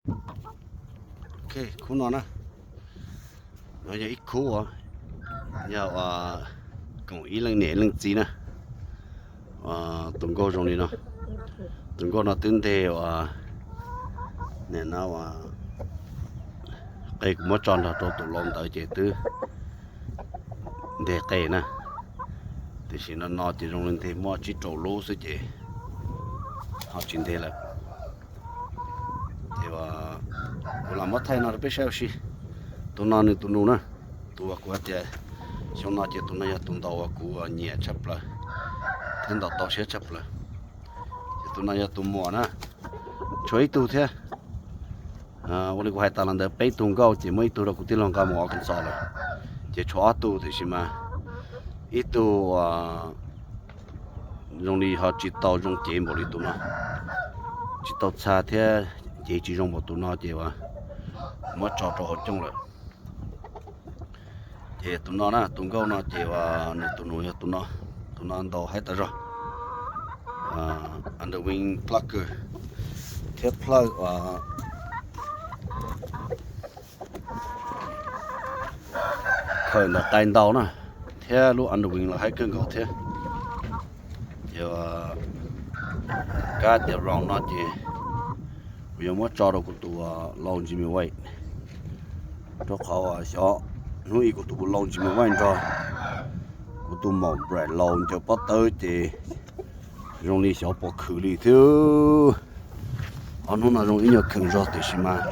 Ok, khub no na, no yog ib khub uas yog koom ib leej niam ib leej txiv na. Tus nkauj zoo li no, tus nkauj no twb nteg uas nim no uas qe kuv muab tso nrog rau tus lau ntawd ces twb nteg qe na. Tiam sis no no ces zoo li nteg muaj tsib rau lub xwb ces ho tsis nteg lawm. Ces kuv lam muab thaij no rau peb saib ua si. Tus no nws tus nus na, tus uas kuv hais tias xyoo no ces tus no yog tus ntaus uas kuv nyiam tshaj plaws thiab ntaus tau siab tshaj plaws. Ces tus no yog tus muam na, tshuav ib tug thiab. Ua li kuv hais tas los ntawd peb tug nkauj ces muab ib tug rau kuv tij laug nqa mus Arkansas lawm, ces tshuav ob tug tiam sis mas ib tug zoo li ho tsis tau zoo cev npaum li tus no, tsis tau txha thiab cev tsis zoo npaum tus no ces uas muab tso rau hauv cooj lawm. Ces tus no na, tus nkauj no ces uas nws tus nus yog tus no, tus no ntaus haib tas zog. Underwing plucker thiab plawj uas khaws ntawm qai ntau na, thiab lub underwing los haib kawg nkaus thiab. Ces kab tias round no ces kuv yuav muab tso rau kuv tus lau Jimmy White, rau qhov xyov hnub ib kuv tus lau Jimmy White nrog kuv tus maum Brad Lowe ncaws pob tawb ces zoo li xyov puas khwv li thiab. Ob hnub no zoo ib nyuag kheem zog tiam sis mas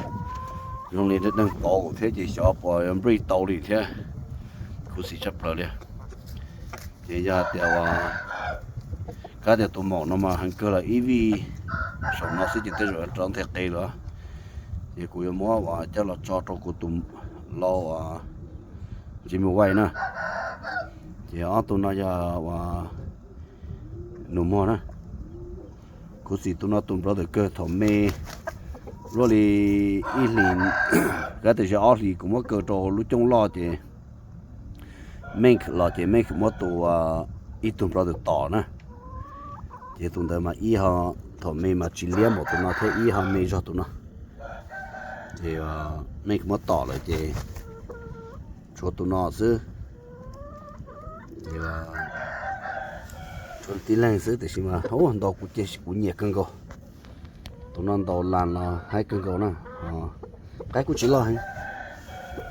zoo li deeg pauv thiab ces xyov puas nprej tau li thiab. Khuv xim tshaj plaws li. Ces yog hais tias kab tias tus maum no mas heev kawg los ib vij saum no xwb ces tej zaum rov nteg qe lawm. Ces kuv yuav muab uas coj los tso rau kuv tus lau Jimmy White na. Ces ob tug no yog uas nus muag na. Khuv xim tus no tus brother kawg thaum me, luaj li ib hlis, kab tias ze ob hlis kuv muab kaw rau lub cooj loj ces Mink los ces Mink muab tus ib tug brother tom na. Ces tus ntawd mas ib ho thaum me mas tsis liab npaum tus no thiab ib ho me zog tus no. Ces Mink muab tom lawm ces tshuav tus no xwb. Ces tshuav tib leeg xwb tiam sis mas ntaus kuv ces kuv nyiam kawg nkaus. Tus no ntaus las los haib kawg nkaus na. Qaib kuj tsis loj heev.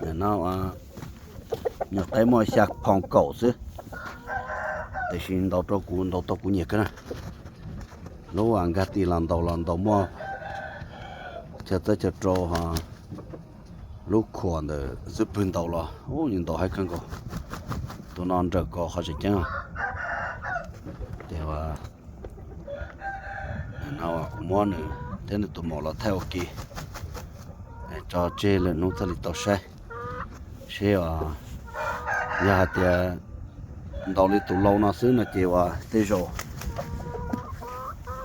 Nim no nyuag qaib muaj xya pound kaum xwb, tiam sis ntaus rau kuv ntaus tau kuv nyiam kawg na. Lub nkag ti los ntaus los ntaus muaj chaw txawb chaw rau, lub khuam ntawm xub pwg ntaus los ntaus haib kawg nkaus. Tus no nrawm kaus qhov tseem ceeb. Ces no kuv muab nws thiab nws tus maum los thaij ua ke tso tseg lwm hnub thiaj li tau saib. Seb yog hais tias ntaus li tus lau no xwb no ces uas tej zaum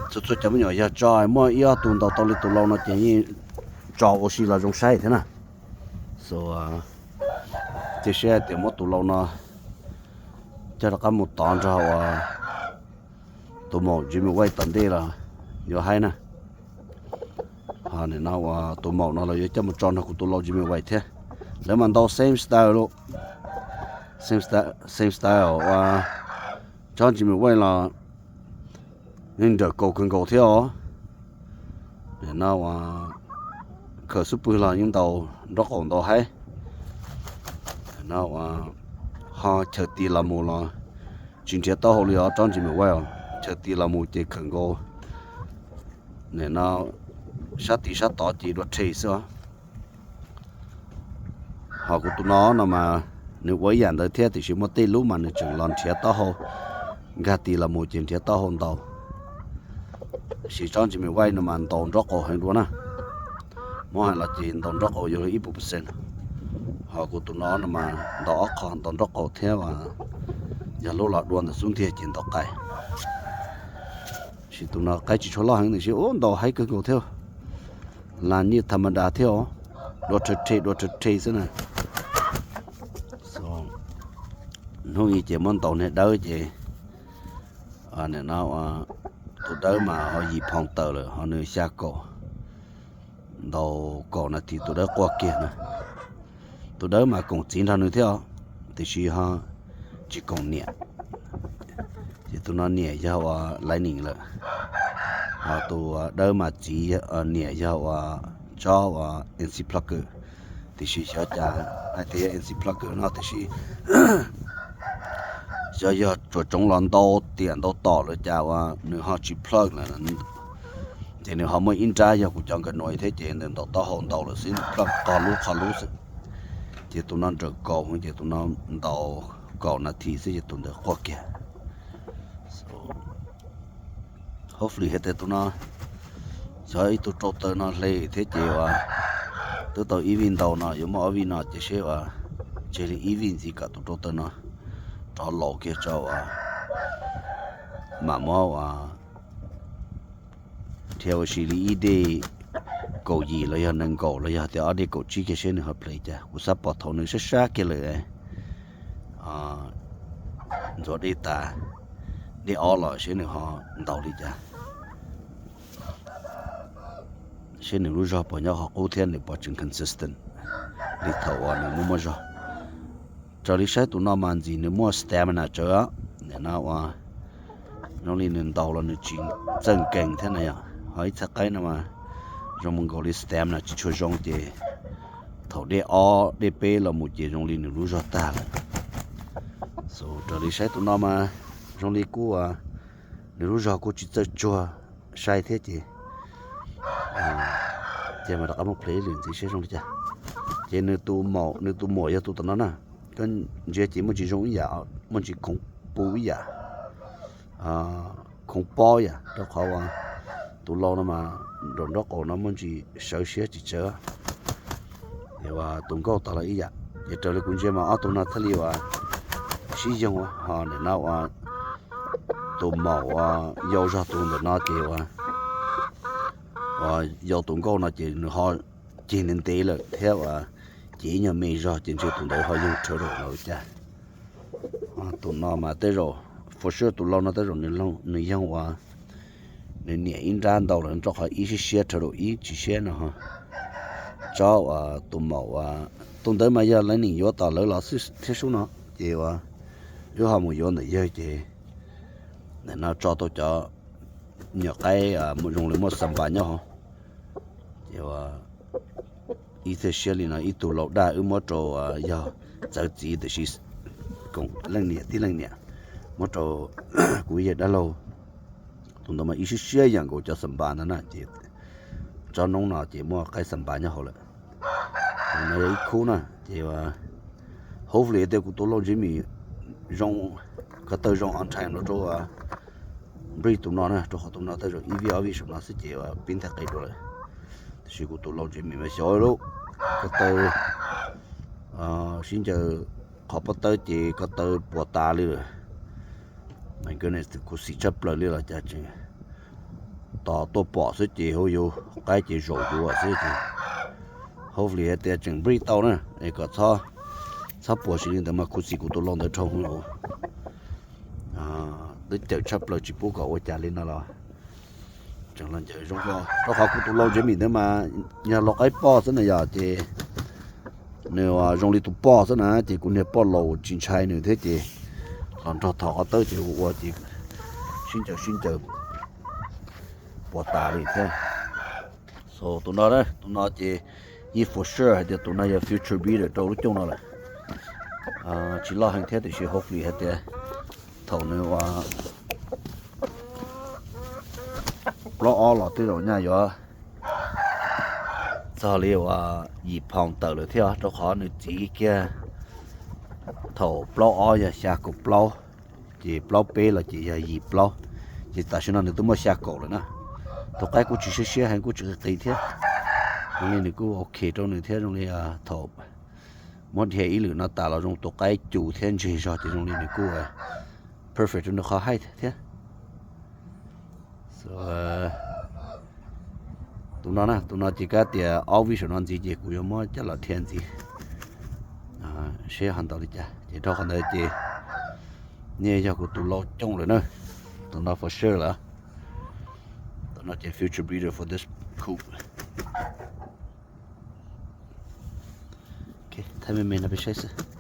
txhua txhua cov me nyuam yog tso muaj ib ob tug ntaus tau li tus lau no ces yeej tso ua si los zoo saib thiab na. Xo, cia siab hais tias muab tus lau no coj rov qab mus tov nrog uas tus maum Jimmy White tom ntej los yuav haib na. Ho nim no uas tus maum no los yuav coj mus tso nrog kuv tus lau Jimmy White thiab. Lawv mas ntaus same style lawm, same style uas tsob Jimmy White los yeej nrawm kaus kawg nkaus thiab os. Nim no uas khaws xub pwg los yeej ntaus nraub qaum ntau haib. Nim no uas ho chaw ti los mus los tsis nrhiav taub hau li os tsob Jimmy White os, chaw ti los mus ces khawm nkaus. Nim no sab tid sab tod ces dua rhe xwb os. Ho kuv tus no no mas nws ua ib yam ntawd thiab tiam sis muaj tej lub mas nws tseem los nrhiav taub hau, nkag ti los mus ces nrhiav taub hau ntau. Tiam sis tsob Jimmy White no mas ntaus nraub qaum heev dua na, muab hais los ces ntaus nraub qaum yuav luag ib puas percent. Ho kuv tus no no mas ntaus ob qho ntaus nraub qaum thiab, yog lub los dua ntawm xub ntiag ces ntaus qais. Tiam sis tus no qaib tsis tshua loj heev tiam sis ua ntaus haib kawg nkaus thiab. Las nyiaj tham ma das thiab os, dua rhe rhe dua rhe rhe xwb na. Hnub ib ces muab ntaus niag dawb ces, nim no tus dawb mas ho yim phoom tawm lawm ho nws xya kaum. Ntaus kaum nas this tus dawb quaj kiag na. Tus dawb mas koom txiv nrog nws thiab os, tiam sis ho tsis koom niam. Ces tus no niam yog ua Lightning lawm, ho tus dawb mas txiv, niam yog ua tsob ua N C Plugger, tiam sis xyov cas hais tias yog N C Plugger no tiam sis xyov yog tsuas tsoov los ntau tiam ntau tom lawm cas uas nws ho tsis plug lawm. Ces nws ho muaj ib nrab yog kuv cov nkawd nuav thiab ces ntawm ntaus taub hau ntau lawm xwb, nws plug qog lub qhov lub xwb. Ces tus no nrawm kaus, ces tus no ntaus kaum nas this xwb ces tus ntawd quaj kiag. Hopefully hais tias tus no xyov ib tug rau taw no hle thiab ces uas twb tau ib vij ntau no yuav muaj ob vij no ces seb uas tseg li ib vij ntxiv kom tus rau taw no rov laus kiag tso uas mam muab uas dhia ua si li ib dej kaum yim los yog nees nkaum los yog tias ob dej kaum tsib kiag seb nws ho play cas. Kuv xav pom thaum nws sab sab kiag lawm ntxuav dej tas, dej ob los seb nws ho ntaus li cas, seb nws lub zog puas nyob qhov qub thiab nws puas tseem consistent li thaum uas nws muaj muaj zog. Raws li saib tus no mas ntxim nws muaj stamina tsawv, nim no uas zoo li nws ntaus los nws tsis txawj nkees thiab na yom. Ho ib txhais qaib no mas zoo mus nkaus li stamina tsis tshua zoo ces thaum dej ob dej peb los mus ces zoo li nws lub zog tag lawm. Raws li saib tus no mas zoo li kuj nws lub zog kuj tsis txawj tsuag sai thiab ces cia mas rov qab muab play lwm ntxiv seb zoo li cas. Ces nws tus maum, nws tus muam yog tus tom no na, koj ntsia ces muaj ntsis zoo ib yam, muaj ntsis khoov pu ib yam, khoov pob yam rau qhov uas tus lau no mas nraum nraub qaum no muaj ntsis sawv siab tsis tsawv. Tus nkauj tas los ib yam, ces raws li kuv ntsia mas ob tug no thiaj li uas sib yoog ho nim no uas tus maum uas yau zog tus ntawm no ces uas yau tus nkauj no ces nws ho ceg ntev ntev lawm thiab uas ces ib nyuag me zog ces ntshe tus ntawd ho yoog rhawv daum los cas. Tus no mas tej zaum for sure tus lau no tej zaum nws yoog uas nws niam ib nrab ntau lawm rau qhov ib siab siab rhawv daum ib tsis siab no. Tsob uas tus maum uas tus ntawd mas yog Lightning yuav tom lawv los thiab sub no ces uas wb ho mus yuav ntawm yawg ces nim no tso tau cov nyuam qaib zoo li muaj xas npas nyob hauv. Ces ib txhia siab li no ib tug lau daj wb muab rau yog txawv txiv tiam sis koom leej niam tib leej niam muab rau kuv yawg dab laug. Tus ntawd mas ib siab siab yam nkaus cov xas npas ntawd na ces tsob noob no ces muaj qaib xas npas nyob hauv lawm. No yog ib khub na ces hopefully tias kuv tus lau Jimmy zoo, ko taw zoo on time los rau breed tus no na, rau qhov tus no tej zaum ib vij ob vij saum no xwb ces pib ntag qe dua lawm. Tiam sis kuv tus lau Jimmy mas xyov lub ko taw sib ncaws qhov pob tawb ces ko taw puas tas li lawm. My goodness, khuv xim tshaj plaws li los cas tseem tos tuaj pom xwb ces hu yus qaib ces zaum yuav xwb ces hopefully hais tias tseem breed tau na es kom txhob puas sim li ntawd mas khuv xim kuv tus lau ntawd dhau hwv. Twb cawm tshaj plaws tsis pub kom ua cas li no los tseem los ncaws zoo. Rau qhov kuv tus lau Jimmy ntawd mas yog lau qaib poj xwb na yom ces nws zoo li tus poj xwb na ces kuv niag poj laus tsis ntshai nws thiab ces los nrog thov qhov tawb ces ua ua ces sib ncaws sib ncaws puas tas li thiab. So tus no, tus no ces yeej for sure hais tias tus no yog future breeder rau lub cooj no lawm. Tsis loj heev thiab tiam sis hopefully hais tias thaum nws ua plaub ob los tej zaum nyaj yuav txog li uas yim pound tawm lawm thiab rau qhov nws txiv kiag thaum plaub ob yog xya kaum plaub, ces plaub peb los ces yog yim plaub, ces tam sim no nws twb muaj xya kaum lawm na. Tus qaib kuj tsis siab siab heev kuj tsis qis qis thiab, zoo li nws kuj ok rau nws thiab zoo li thaum muab dhia ib lwm no tas los zoo tus qaib cu thiab ntseg zog ces zoo li nws kuj perfect rau nws qhov height thiab. Tus no na, tus no ces kab tias ob vij saum no ntxiv ces kuv yuav muab coj los dhia ntxiv seb ho ntaus li cas ces rau qhov ntawd ces nej yog kuv tus lau cooj lawm na. Tus no for sure lawm. Tus no ces future breeder for this coop. Thaij me me no peb saib xwb.